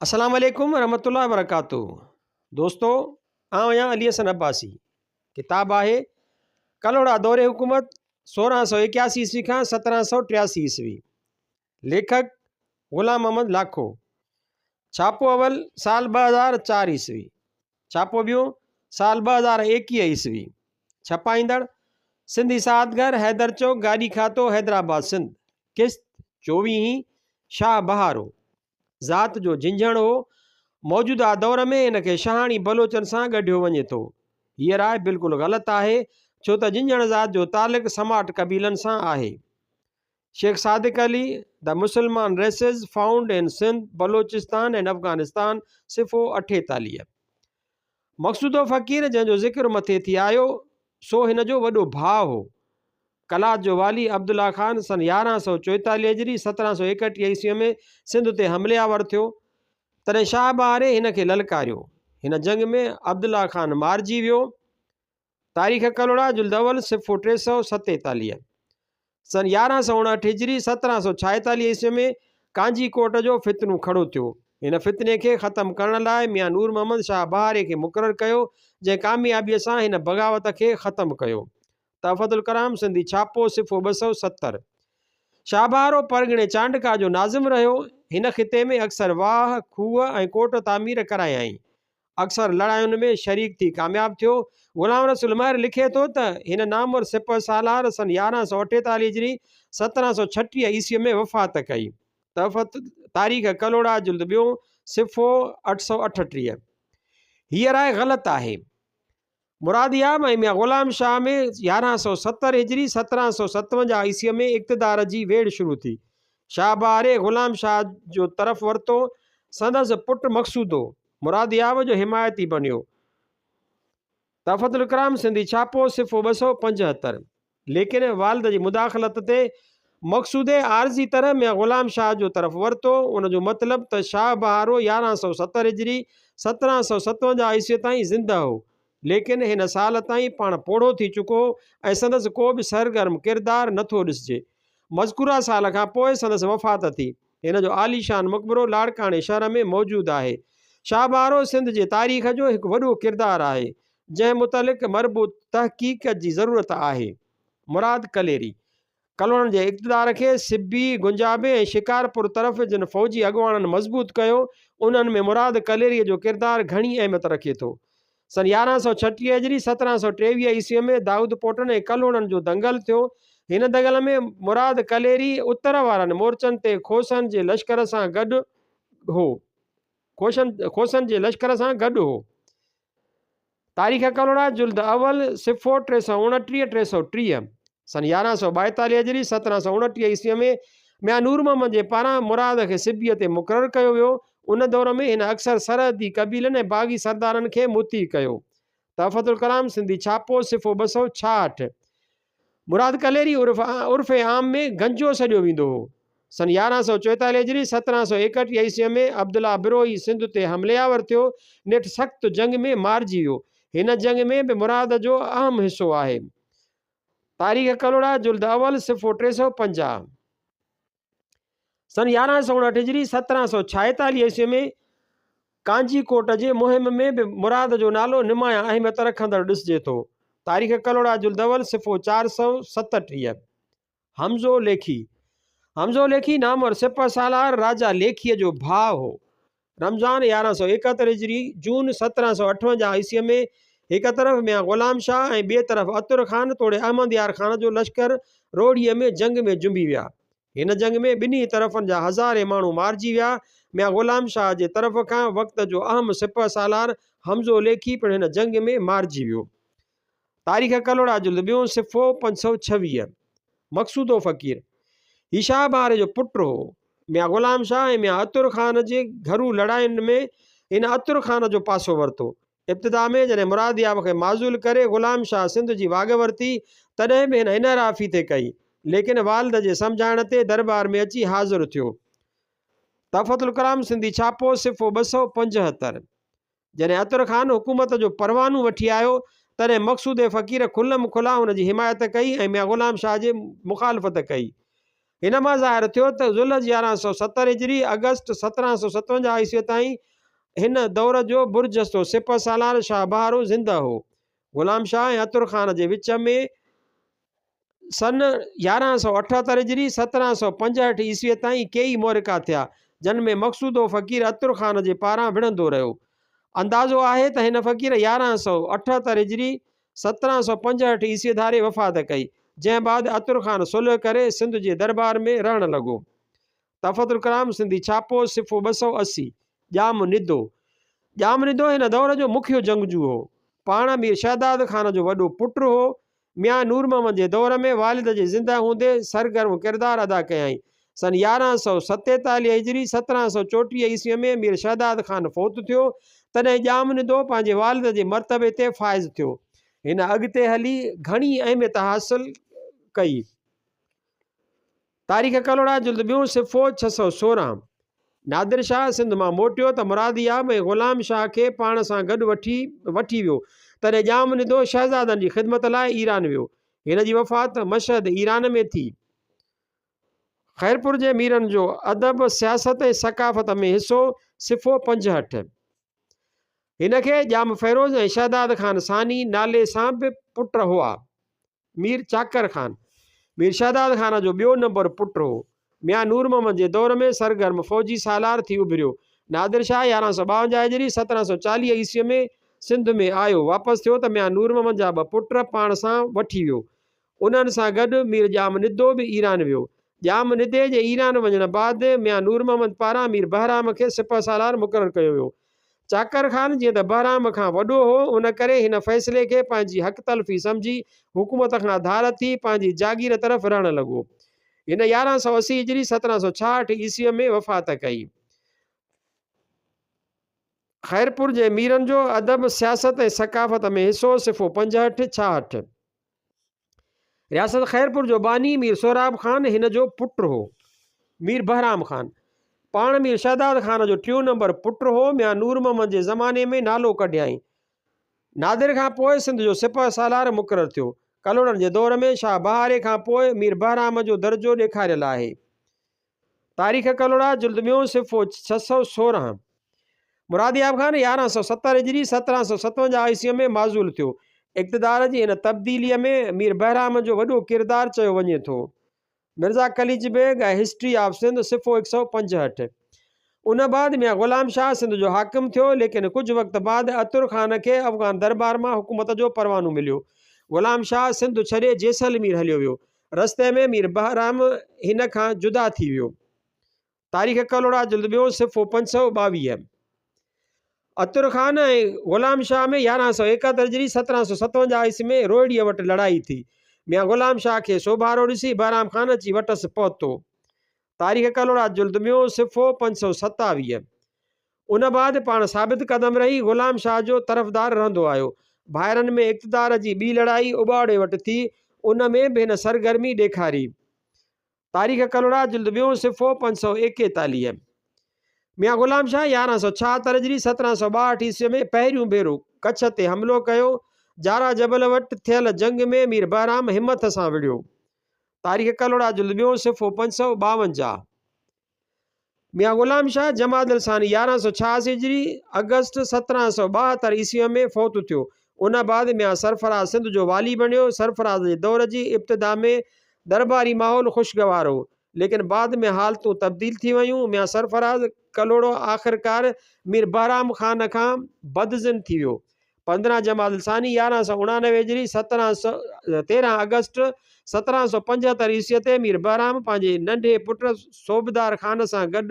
السلام عليڪم ورحمة الله وبرڪاته دوستو آئون آهيان علي حسن عباسي ڪتاب آهي ڪلهوڙا دور حڪومت 1681 عيسوي کان 1783 عيسوي ليکڪ غلام محمد لاکو ڇاپو اول سال 2004 عيسوي ڇاپو ٻيون سال 2021 عيسوي ڇپائيندڙ سنڌي ساعت گهر حيدر چوڪ گاڏي کاتو حيدرآباد سنڌ قسط چوويهين شاهه بهارو ذات جو جهنجهڻ هو. موجوده دور ۾ ان کي شاهاڻي بلوچن سان ڳنڍيو وڃي ٿو. هيء راء بلڪل غلط آهي، ڇو ته جهنجهڻ ذات جو تعلق سماٽ قبيلن سان آهي. Sheikh Sadiq Ali, The Musalman Races Found in Sindh, Balochistan and Afghanistan, صفحو 48. مقصودو فقير جنهن جو ذڪر مٿي ٿي آيو، سو هن جو وڏو ڀاء هو. قلات جو والي عبدالله خان سن 1144 هجري، 1731 عيسويء ۾ سنڌ تي حملي آور ٿيو، تڏهن شاهه بهاري هن کي للڪاريو. هن جنگ ۾ عبدالله خان مارجي ويو. تاريخ ڪلهوڙا جلد اول صفحو 347. سن 1159 هجري، 1746 عيسويء ۾ ڪانجي ڪوٽ جو فتنو کڙو ٿيو. هن فتني کي ختم ڪرڻ لاء ميان نور محمد شاهه بهاري کي مقرر ڪيو، جنهن ڪاميابيء سان هن بغاوت کي ختم ڪيو. تحفة الڪرام سنڌي ڇاپو صفحو 270. شاهبهارو پرڳڻي چانڊڪا جو ناظم رهيو. هن خطي ۾ اڪثر واهه، کوهه ۽ ڪوٽ تعمير ڪرايائين. اڪثر لڙاين ۾ شريڪ ٿي ڪامياب ٿيو. غلام رسول مهر لکي ٿو ته، هن نامور سپهه سالار سن 1148 هجري 1736 عيسويء ۾ وفات ڪئي. تحفة تاريخ ڪلهوڙا جلد ٻيون صفحو 838. هيء راء غلط آهي. مرادياب ۽ ميان غلام شاهه ۾ 1170 هجري 1757 عيسويء ۾ اقتدار جي ويڙهه شروع ٿي. شاهه بهاري غلام شاهه جو طرف ورتو. سندس پٽ مقصودو، مرادياب جو حمايتي بنيو. تحفة الڪرام سنڌي ڇاپو، صفحو 275. ليڪن والد جي مداخلت تي مقصودي عارضي طرح ميان غلام شاهه جو طرف ورتو. ان جو مطلب ته شاهه بهارو 1170 هجري 1757 عيسوي تائين زنده هو. ليڪن هن سال تائين پاڻ پوڙهو ٿي چڪو هو ۽ سندس ڪو به سرگرم ڪردار نه ٿو ڏسجي. مذڪوره سال کان پوء سندس وفات ٿي. هن جو عاليشان مقبرو لاڙڪاڻي شهر ۾ موجود آهي. شاهه بهارو سنڌ جي تاريخ جو هڪ وڏو ڪردار آهي. جنهن متعلق مربوط تحقيق جي ضرورت آهي. مراد ڪليري، ڪلهوڙن جي اقتدار کي سبي، گنجابي ۽ شڪارپور طرف جن فوجي اڳواڻن مضبوط ڪيو، انهن ۾ مراد ڪليريء جو ڪردار گهڻي اهميت رکي ٿو. سن 1136 هجري، 1723 عيسويء ۾ دائود پوٽن ۽ ڪلهوڙن جو دنگل ٿيو. هن دنگل ۾ مراد ڪليري اتر وارن مورچن تي کوسن جي لشڪر سان گڏ هو. کوسن جي لشڪر سان گڏ هو. تاريخ ڪلهوڙا جلد اول، صفحو 329، 330، سن 1142 هجري، 1729 عيسويء ۾ ميان نور محمد جي پاران مراد کي سبيء تي مقرر ڪيو ويو. ان دور ۾ هن اڪثر سرحدي قبيلن ۽ باغي سردارن کي مطيع ڪيو. تحفة الڪرام سنڌي ڇاپو، صفحو 266. مراد ڪليري عرف عرف عام ۾ گنجو سڏيو ويندو هو. سن 1144 هجري، 1731 عيسويء ۾ عبدالله بروهي سنڌ تي حملي آور ٿيو، نيٺ سخت جنگ ۾ مارجي ويو. هن جنگ ۾ به مراد جو اهم حصو آهي. تاريخ ڪلهوڙا جلد اول، صفحو 350. سن 1159 هجري، 1746 عيسويء ۾ ڪانجي ڪوٽ جي مهم ۾ به مراد جو نالو نمايان اهميت رکندڙ ڏسجي ٿو. تاريخ ڪلهوڙا جلد اول، صفحو 437. حمزو ليکي، حمزو ليکي نامور سپهه سالار راجا ليکيء جو ڀاء هو. رمضان 1171 هجري، جون 1758 عيسويء ۾ هڪ طرف ميان غلام شاهه ۽ ٻئي طرف عطر خان توڙي احمد يار خان جو لشڪر روهڙيء ۾ جنگ ۾ جنبي ويا. هن جنگ ۾ ٻنهي طرفن جا هزارين ماڻهو مارجي ويا. ميان غلام شاهه جي طرف کان وقت جو اهم سپهه سالار حمزو ليکي پڻ هن جنگ ۾ مارجي ويو. تاريخ ڪلهوڙا جلد ٻيون صفحو 526. مقصودو فقير، هي شاهه بهاري جو پٽ هو. ميان غلام شاهه ۽ ميان عطر خان جي گهرو لڙاين ۾ هن عطر خان جو پاسو ورتو. ابتدا ۾ جڏهن مرادياب کي معزول ڪري غلام شاهه سنڌ جي واڳ ورتي، تڏهن به هن انحرافي ٿي ڪئي، ليڪن والد جي سمجهائڻ تي درٻار ۾ اچي حاضر ٿيو. تحفة الڪرام سنڌي ڇاپو، صفحو 275. جڏهن عطر خان حڪومت جو پروانو وٺي آيو، تڏهن مقصودي فقير کلم کلا ان جي حمايت ڪئي ۽ ميان غلام شاهه جي مخالفت ڪئي. هن مان ظاهر ٿيو ته ذوالحج 1170 هجري، آگسٽ 1757 عيسويء تائين هن دور جو برجستو سپهه سالار شاهه بهارو زنده هو. غلام شاهه ۽ عطر خان جي وچ ۾ سن 1178 هجري، 1765 عيسويء تائين ڪيئي معرڪا ٿيا، جن ۾ مقصودو فقير عطر خان جي پاران وڙهندو رهيو. اندازو آهي ته هن فقير 1178 هجري، 1765 عيسويء ڌاري وفات ڪئي، جنهن بعد عطر خان صلح ڪري سنڌ جي درٻار ۾ رهڻ لڳو. تحفة الڪرام سنڌي ڇاپو، صفحو 280، ڄام ندو، ڄام ندو هن دور جو مکيو جنگجو هو. پاڻ مير شهداد خان جو وڏو پٽ هو. ميان نور محمد جي دور ۾ والد جي زنده هوندي سرگرم ڪردار ادا ڪيائين. سن 1147 هجري، 1734 عيسويء ۾ مير شهداد خان فوت ٿيو، تڏهن ڄام ندو پنهنجي والد جي مرتبي تي فائز ٿيو. هن اڳتي هلي گهڻي اهميت حاصل ڪئي. تاريخ ڪلهوڙا جلد ٻيون صفحو 616 نادر شاهه سنڌ مان موٽيو ته مرادياب ۽ غلام شاهه کي پاڻ سان گڏ وٺي وٺي ويو. تڏهن ڄام ندو شهزادن جي خدمت لاء ايران ويو. هن جي وفات مشهد ايران ۾ ٿي. خيرپور جي ميرن جو ادب، سياست ۽ ثقافت ۾ حصو، صفحو 65. هن کي ڄام فيروز ۽ شهداد خان ثاني نالي سان به پٽ هئا. مير چاڪر خان، مير شهداد خان جو ٻيو نمبر پٽ هو. ميان نور محمد جي دور ۾ سرگرم فوجي سالار ٿي اڀريو. نادر شاهه 1152 هجري، 1740 عيسويء ۾ سنڌ ۾ آيو. واپس ٿيو ته ميان نور محمد جا ٻه پٽ پاڻ سان وٺي ويو. انهن سان گڏ مير ڄام ندو به ايران ويو. ڄام ندي جي ايران وڃڻ بعد ميان نور محمد پاران مير بهرام کي سپهه سالار مقرر ڪيو ويو. چاڪر خان جيئن ته بهرام کان وڏو هو، ان ڪري هن فيصلي کي پنهنجي حق تلفي سمجهي حڪومت کان ڌار ٿي پنهنجي جاگير طرف رهڻ لڳو. هن 1180 هجري 1766 عيسويء ۾ وفات ڪئي. خيرپور جي ميرن جو ادب، سياست ۽ ثقافت ۾ حصو، صفحو 65، 66. رياست خيرپور جو باني مير سهراب خان هن جو پٽ هو. مير بهرام خان پاڻ مير شهداد خان جو ٽيون نمبر پٽ هو. ميان نور محمد جي زماني ۾ نالو ڪڍيائين. نادر کان پوء سنڌ جو سپهه سالار مقرر ٿيو. ڪلهوڙن جي دور ۾ شاهه بهاري کان پوء مير بهرام جو درجو ڏيکاريل آهي. تاريخ ڪلهوڙا جلد ٻيون صفحو 616 مرادياب خان 1170 هجري 1757 عيسويء ۾ معزول ٿيو. اقتدار جي هن تبديليء ۾ مير بهرام جو وڏو ڪردار چيو وڃي ٿو. Mirza Qalich Beg a history of Sindh صفحو 165 ان بعد ميان غلام شاهه سنڌ جو حاڪم ٿيو، ليڪن ڪجهه وقت بعد عطر خان کي افغان درٻار مان حڪومت جو پروانو مليو. غلام شاهه سنڌ ڇڏي جيسلمير هليو ويو. رستي ۾ مير بهرام هن کان جدا ٿي ويو. تاريخ ڪلهوڙا جلد ٻيون صفحو 522. عطر خان ۽ غلام شاهه ۾ 1171 هجري 1757 عيسوي ۾ روهڙيء وٽ لڙائي ٿي. ميان غلام شاهه کي سوڀارو ڏسي بهرام خان اچي وٽس پهتو. تاريخ ڪلهوڙا جلد ٻيون صفحو 527. ان بعد پاڻ ثابت قدم رهي غلام شاهه جو طرفدار رهندو آيو. ڀائرن ۾ اقتدار جي ٻي لڙائي اٻاوڙي وٽ ٿي، ان ۾ به هن سرگرمي ڏيکاري. تاريخ ڪلهوڙا جلد ٻيون صفحو 541. ميان غلام شاهه 1176 هجري 1762 عيسويء ۾ پهريون ڀيرو ڪڇ تي حملو ڪيو. جارا جبل وٽ ٿيل جنگ ۾ مير بهرام همٿ سان وڙهيو. تاريخ ڪلهوڙا جلد ٻيون صفحو 552. ميان غلام شاهه جمادي الثاني 1186 هجري، آگسٽ 1772 عيسويء ۾ فوت ٿيو. ان بعد ميان سرفراز سنڌ جو والي بڻيو. سرفراز جي دور جي ابتدا ۾ درٻاري ماحول خوشگوار هو، ليڪن بعد ۾ حالتون تبديل ٿي ويون. ميان سرفراز ڪلهوڙو آخرڪار مير بهرام خان کان بدظن ٿي ويو. 15 جمادي الثاني 1189 هجري، 13 آگسٽ 1775 عيسويء تي مير بهرام پنهنجي ننڍي پٽ صوبدار خان سان گڏ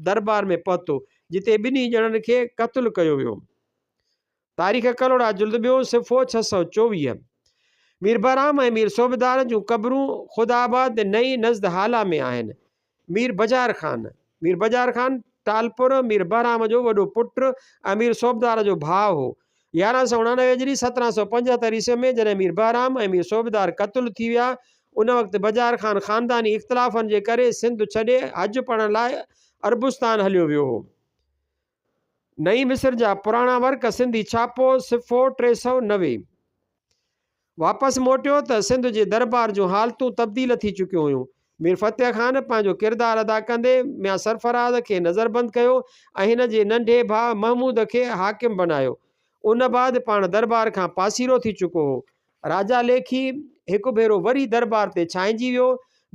درٻار ۾ پهتو، جتي ٻنهي ڄڻن کي قتل ڪيو ويو. تاريخ ڪلهوڙا جلد ٻيون صفحو 624. مير بهرام ۽ مير صوبدار جون قبرون خدا آباد نئين نزد هالا ۾ آهن. مير بجار خان، مير بجار خان ٽالپر، مير بهرام جو وڏو پٽ ۽ مير صوبدار جو ڀاء هو. 1189 هجري 1775 عيسوي ۾ جڏهن مير بهرام ۽ مير صوبدار قتل ٿي ويا، ان وقت بجار خان خانداني اختلافن جي ڪري سنڌ ڇڏي حج پڙهڻ لاء عربستان هليو ويو هو. نئين مصر جا پراڻا ورق سنڌي ڇاپو، صفحو 390. واپس موٽيو ته سنڌ جي دربار جون حالتون تبديل ٿي چڪيون هيون. مير فتح خان پنهنجو ڪردار ادا ڪندي ميان سرفراز کي نظربند ڪيو ۽ هن جي ننڍي ڀاء محمود کي حاڪم بنايو. ان بعد پاڻ دربار کان پاسيرو ٿي چڪو هو. راجا ليکي هڪ ڀيرو وري دربار تي ڇانئجي ويو.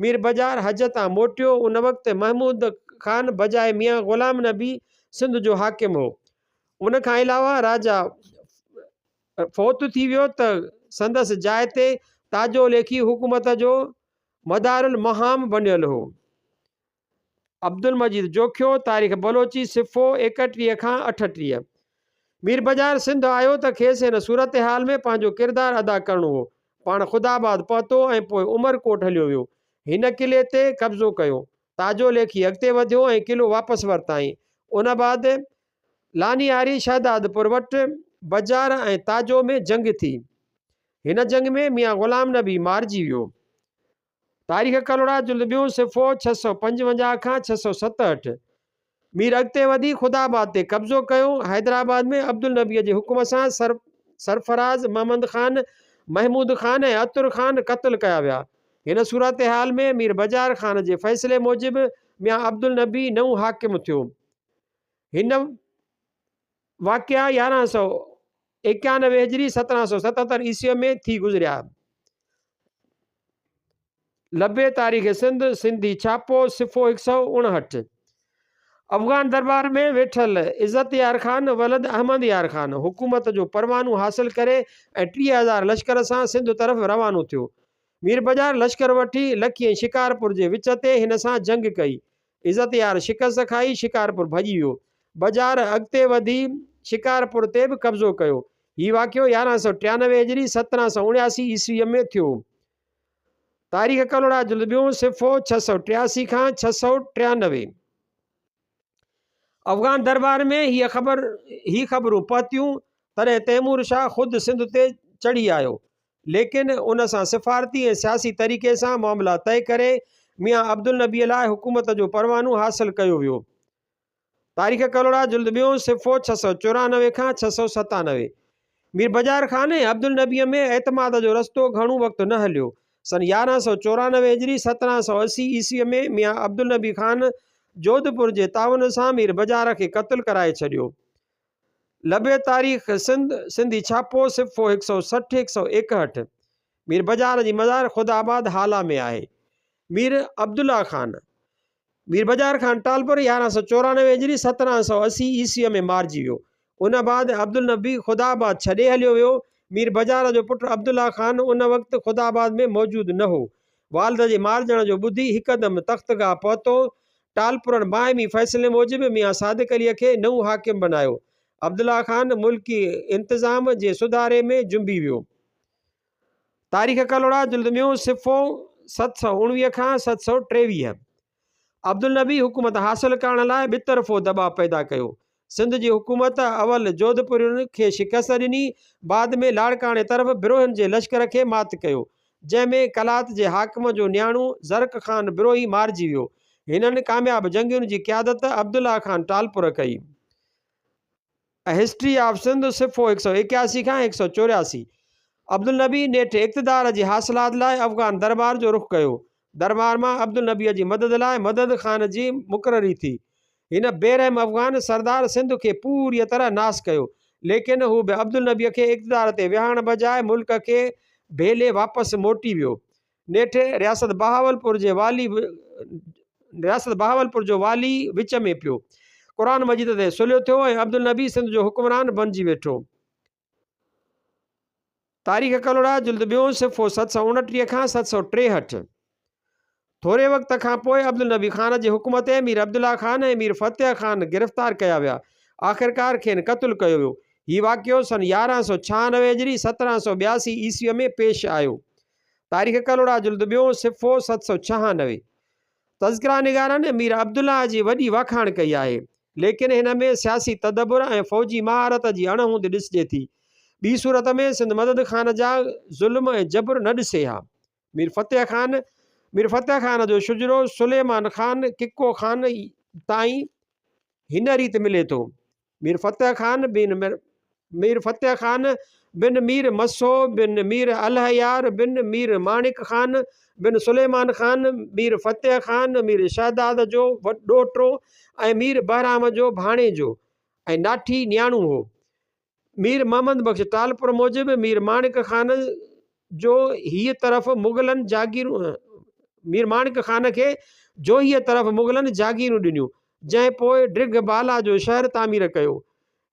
مير بجار حج تان موٽيو. ان وقت محمود خان بجاء ميان غلام نبي سنڌ جو حاڪم هو. ان کان علاوه راجا فوت ٿي ويو ته سندس جاء تي تاجو ليکي حڪومت جو مدارالمهام بنيل هو. عبدالمجيد جوکيو، تاريخ بلوچي، صفحو 31 کان 38. مير بجار سنڌ آيو ته کيس هن صورتحال ۾ پنهنجو ڪردار ادا ڪرڻو هو. پاڻ خدا آباد پهتو ۽ پوء عمرڪوٽ هليو ويو. هن قلعي تي قبضو ڪيو. تاجو ليکي اڳتي وڌيو ۽ قلعو واپس ورتائين. ان بعد لانياري شهدادپور وٽ بجار ۽ تاجو ۾ جنگ ٿي. هن جنگ ۾ ميان غلام نبي مارجي ويو. تاريخ ڪلهوڙا جلد ٻيون صفحو 655 کان 667. مير اڳتي وڌي خدا آباد تي قبضو ڪيو. حيدرآباد ۾ عبدالنبيء جي حڪم سان سرفراز، محمد خان، محمود خان ۽ عطر خان قتل ڪيا ويا. هن صورتحال ۾ مير بجار خان جي فيصلي موجب ميان عبدالنبي نئون حاڪم ٿيو. هن واقعا 1191 هجري 1777 عيسويء ۾ ٿي گذريا. لبي تاريخ سنڌ، سنڌي ڇاپو، صفحو 159. افغان درٻار ۾ ويٺل عزت يار خان ولد احمد يار خان حڪومت جو پروانو حاصل ڪري ۽ 30,000 لشڪر سان سنڌ طرف روانو ٿيو. مير بجار لشڪر وٺي لکي ۽ شڪارپور جي وچ تي هن سان جنگ ڪئي. عزت يار شڪست کائي شڪارپور ڀڄي ويو. بجار اڳتي وڌي شڪارپور تي به قبضو ڪيو. هي واقعو 1193 هجري 1779 عيسويء ۾ ٿيو. تاريخ ڪلهوڙا جلد ٻيون صفحو 683 کان 693. افغان دربار ۾ هيء خبر هي خبرون پهتيون، تڏهن تيمور شاهه خود سنڌ تي چڙهي آيو. ليڪن ان سان سفارتي ۽ سياسي طريقي سان معاملا طئي ڪري ميان عبدالنبيء لاء حڪومت جو پروانو حاصل ڪيو ويو. تاريخ ڪلهوڙا جلد ٻيون صفحو 694 کان 697. مير بجار خان ۽ عبدالنبيء ۾ اعتماد جو رستو گهڻو وقت نه هليو. سن 1194 هجري 1780 عيسويء ۾ ميان عبدالنبي خان جوڌپور جي تعاون سان مير بجار کي قتل ڪرائي ڇڏيو. لبي تاريخ سنڌ، سنڌي ڇاپو، صفحو 160، 161. مير بجار جي مزار خدا آباد هالا ۾ آهي. مير عبدالله خان، مير بجار خان ٽالپر 1194 هجري 1780 عيسويء ۾ مارجي ويو. ان بعد عبدالنبي خدا آباد ڇڏي هليو ويو. مير بجار جو پٽ عبدالله خان ان وقت خدا آباد ۾ موجود نه هو. والد جي مارجڻ جو ٻڌي هڪدم تختگاهه پهتو. ٽالپرن باهمي فيصلي موجب ميان صادق عليء کي نئون حاڪم بنايو. عبدالله خان ملڪي انتظام جي سڌاري ۾ جنبي ويو. تاريخ ڪلهوڙا جلد ٻيون صفحو 719 کان 723. عبدالنبي حڪومت حاصل ڪرڻ لاء ٻطرفو دٻاء پيدا ڪيو. سنڌ جي حڪومت اول جوڌپورين کي شڪست ڏني، بعد ۾ لاڙڪاڻي طرف بروهين جي لشڪر کي مات ڪيو، جنهن ۾ قلات جي حاڪم جو نياڻو زرڪ خان بروهي مارجي ويو. هنن ڪامياب جنگين جي قيادت عبدالله خان ٽالپر ڪئي. A history of Sindh صفحو 181 کان 184. عبدالنبي نيٺ اقتدار جي حاصلات لاء افغان درٻار جو رخ ڪيو. درٻار مان عبدالنبيء جي مدد لاء مدد خان جي مقرري ٿي. هن بي رحم افغان سردار سنڌ کي پوريء طرح ناس ڪيو. ليڪن هو به عبدالنبيء کي اقتدار تي ويهارڻ بجاء ملڪ کي ڀيلي واپس موٽي ويو. نيٺ رياست بهاولپور جي والي رياست بهاولپور جو والي وچ ۾ پيو. قرآن مجيد تي صلح ٿيو ۽ عبدالنبي سنڌ جو حڪمران بنجي ويٺو. تاريخ ڪلهوڙا جلد ٻيون صفحو 729 کان 763. ٿوري وقت کان پوء عبدالنبي خان جي حڪم تي مير عبدالله خان ۽ مير فتح خان گرفتار ڪيا ويا. آخرڪار کين قتل ڪيو ويو. هي واقعو سن 1196 هجري 1782 عيسويء ۾ پيش آيو. تاريخ ڪلهوڙا جلد ٻيون صفحو 796. تذڪره نگارن مير عبدالله جي وڏي واکاڻ ڪئي آهي، ليڪن هن ۾ سياسي تدبر ۽ فوجي مهارت جي اڻ هوند ڏسجي ٿي. ٻي صورت ۾ سنڌ مدد خان جا ظلم ۽ جبر نه ڏسي ها. مير فتح خان، مير فتح خان جو شجرو سليمان خان ڪڪو خان تائين هن ريت ملي ٿو. مير فتح خان بن مير فتح خان بن مير مسو بن مير الهيار بن مير ماڻڪ خان بن سليمان خان، مير فتح خان، مير شهداد جو ڏوهٽو ۽ مير بهرام جو ڀاڻيجو ۽ ناٺي نياڻو هو. مير محمد بخش ٽالپر موجب مير ماڻڪ خان جو هيء طرف مغلن جاگيرون مير ماڻڪ خان کي جوهيء طرف مغلن جاگيرون ڏنيون، جنهن پوء ڊگهه بالا جو شهر تعمير ڪيو.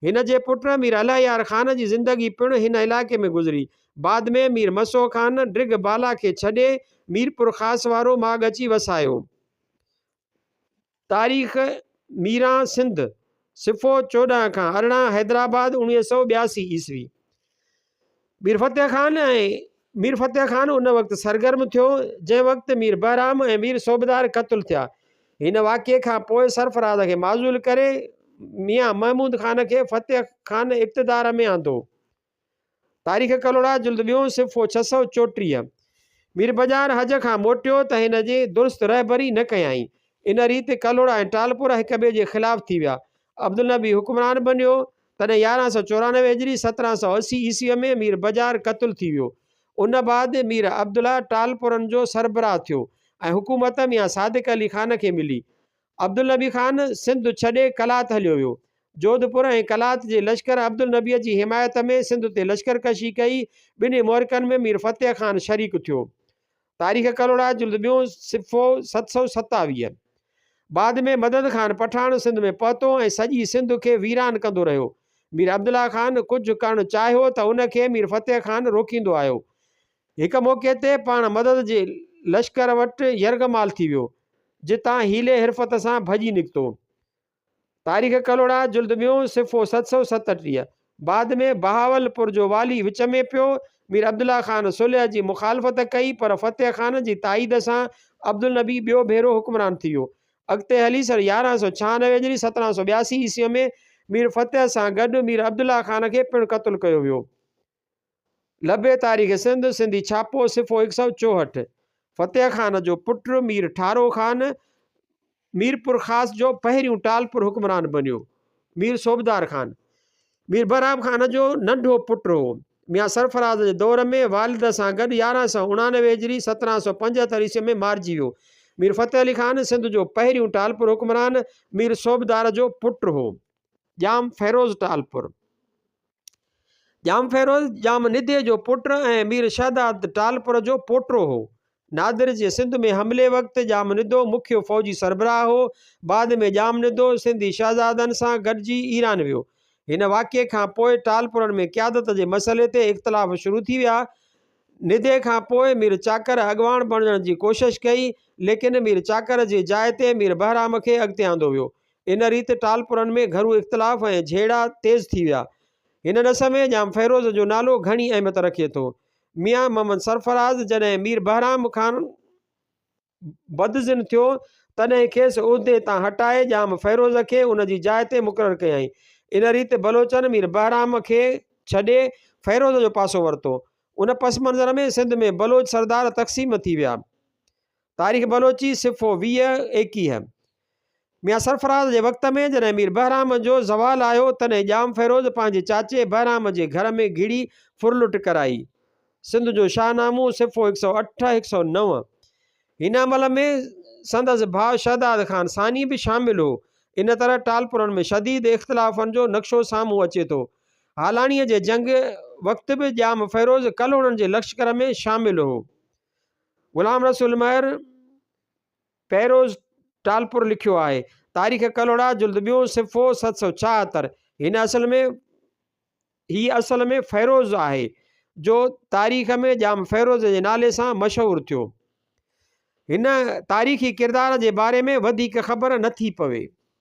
هن جي پٽ مير الهه يار خان جي زندگي پڻ هن علائقي ۾ گذري. بعد ۾ مير مسو خان ڊگهه بالا کي ڇڏي ميرپورخاص وارو ماڳ اچي وسايو. تاريخ ميران سنڌ، صفحو 14 کان 18، حيدرآباد، 1982 عيسوي. مير فتح خان ۽ مير فتح خان ان وقت سرگرم ٿيو، جنهن وقت مير بهرام ۽ مير صوبدار قتل ٿيا. هن واقعي کان پوء سرفراز کي معزول ڪري ميان محمود خان کي فتح خان اقتدار ۾ آندو. تاريخ ڪلهوڙا جلد ٻيون صفحو 634. مير بجار حج کان موٽيو ته هن جي درست رهبري نه ڪيائين. ان ريت ڪلهوڙا ۽ ٽالپر هڪ ٻئي جي خلاف ٿي ويا. عبدالنبي حڪمران بنيو، تڏهن 1194 هجري 1780 عيسويء ۾ مير بجار قتل ٿي ويو. ان بعد مير عبدالله ٽالپرن جو سربراهه ٿيو ۽ حڪومت ميان صادق علي خان کي ملي. عبدالنبي خان سنڌ ڇڏي قلات هليو ويو. جوڌپور ۽ قلات جي لشڪر عبدالنبيء جي حمايت ۾ سنڌ تي لشڪر ڪشي ڪئي. ٻنهي معرڪن ۾ مير فتح خان شريڪ ٿيو. تاريخ ڪلهوڙا جلد ٻيون صفحو 727. بعد ۾ مدد خان پٺاڻ سنڌ ۾ پهتو ۽ سڄي سنڌ کي ويران ڪندو رهيو. مير عبدالله خان ڪجهه ڪرڻ چاهيو ته ان کي مير فتح خان روڪيندو آيو. هڪ موقعي تي پاڻ مدد جي لشڪر وٽ يرغمال ٿي ويو، جتان حيلي حرفت سان ڀڄي نڪتو. تاريخ ڪلهوڙا جلد ٻيون صفحو 737. بعد ۾ بهاولپور جو والي وچ ۾ پيو. مير عبدالله خان صلح جي مخالفت ڪئي، پر فتح خان جي تائيد سان عبدالنبي ٻيو ڀيرو حڪمران ٿي ويو. اڳتي هلي سن 1196 هجري 1782 عيسويء ۾ مير فتح سان گڏ مير عبدالله خان کي پڻ قتل ڪيو ويو. لبي تاريخ سنڌ، سنڌي ڇاپو، صفحو 164. فتح خان جو پٽ مير ٺارو خان ميرپورخاص جو پهريون ٽالپر حڪمران بنيو. مير صوبدار خان مير بهرام خان جو ننڍو پٽ هو. ميان سرفراز جي دور ۾ والد سان گڏ 1189 هجري 1775 عيسوي ۾ مارجي ويو. مير فتح علي خان سنڌ جو پهريون ٽالپر حڪمران مير صوبدار جو پٽ هو. ڄام فيروز ٽالپر. ڄام فيروز ڄام ندي جو پٽ ۽ مير شهداد ٽالپر جو پوٽو هو. نادر جي سنڌ ۾ حملي وقت ڄام ندو مکيه فوجي سربراهه هو. بعد ۾ ڄام ندو سنڌي شهزادن سان گڏجي ايران ويو. هن واقعي کان پوء ٽالپرن ۾ قيادت جي مسئلي تي اختلاف شروع ٿي ويا. ندي کان پوء مير چاڪر اڳواڻ بڻجڻ جي ڪوشش ڪئي، ليڪن مير چاڪر جي جاء تي مير بهرام کي اڳتي آندو ويو. ان ريت ٽالپرن ۾ گهرو اختلاف ۽ جهيڙا تيز ٿي ويا. هن ڏس ۾ ڄام فيروز جو نالو گهڻي اهميت رکي ٿو. ميان محمد سرفراز جڏهن مير بهرام خان بدظن ٿيو، تڏهن کيس عهدي تان هٽائي ڄام فيروز کي ان جي جاء تي مقرر ڪيائين. ان ريت بلوچن مير بهرام کي ڇڏي فيروز جو پاسو ورتو. ان پس منظر ۾ سنڌ ۾ بلوچ سردار تقسيم ٿي ويا. تاريخ بلوچي، صفحو 20، 21. ميان سرفراز جي وقت ۾ جڏهن مير بهرام جو زوال آيو، تڏهن ڄام فيروز پنهنجي چاچي بهرام جي گهر ۾ گهڙي ڦرلٽ ڪرائي. سنڌ جو شاهنامو، صفحو 108، 109. هن عمل ۾ سندس ڀاء شهداد خان ثاني به شامل هو. ان طرح ٽالپرن ۾ شديد اختلافن جو نقشو سامهون اچي ٿو. هالاڻيء جي جنگ وقت به ڄام فيروز ڪلهوڙن جي لشڪر ۾ شامل هو. غلام رسول مهر پيروز ٽالپر لکيو آهي. تاريخ ڪلهوڙا جلد ٻيون صفحو 776. هن اصل ۾ هي اصل ۾ فيروز آهي، جو تاريخ ۾ ڄام فيروز جي نالي سان مشهور ٿيو. هن تاريخي ڪردار جي باري ۾ وڌيڪ خبر نه ٿي پوي.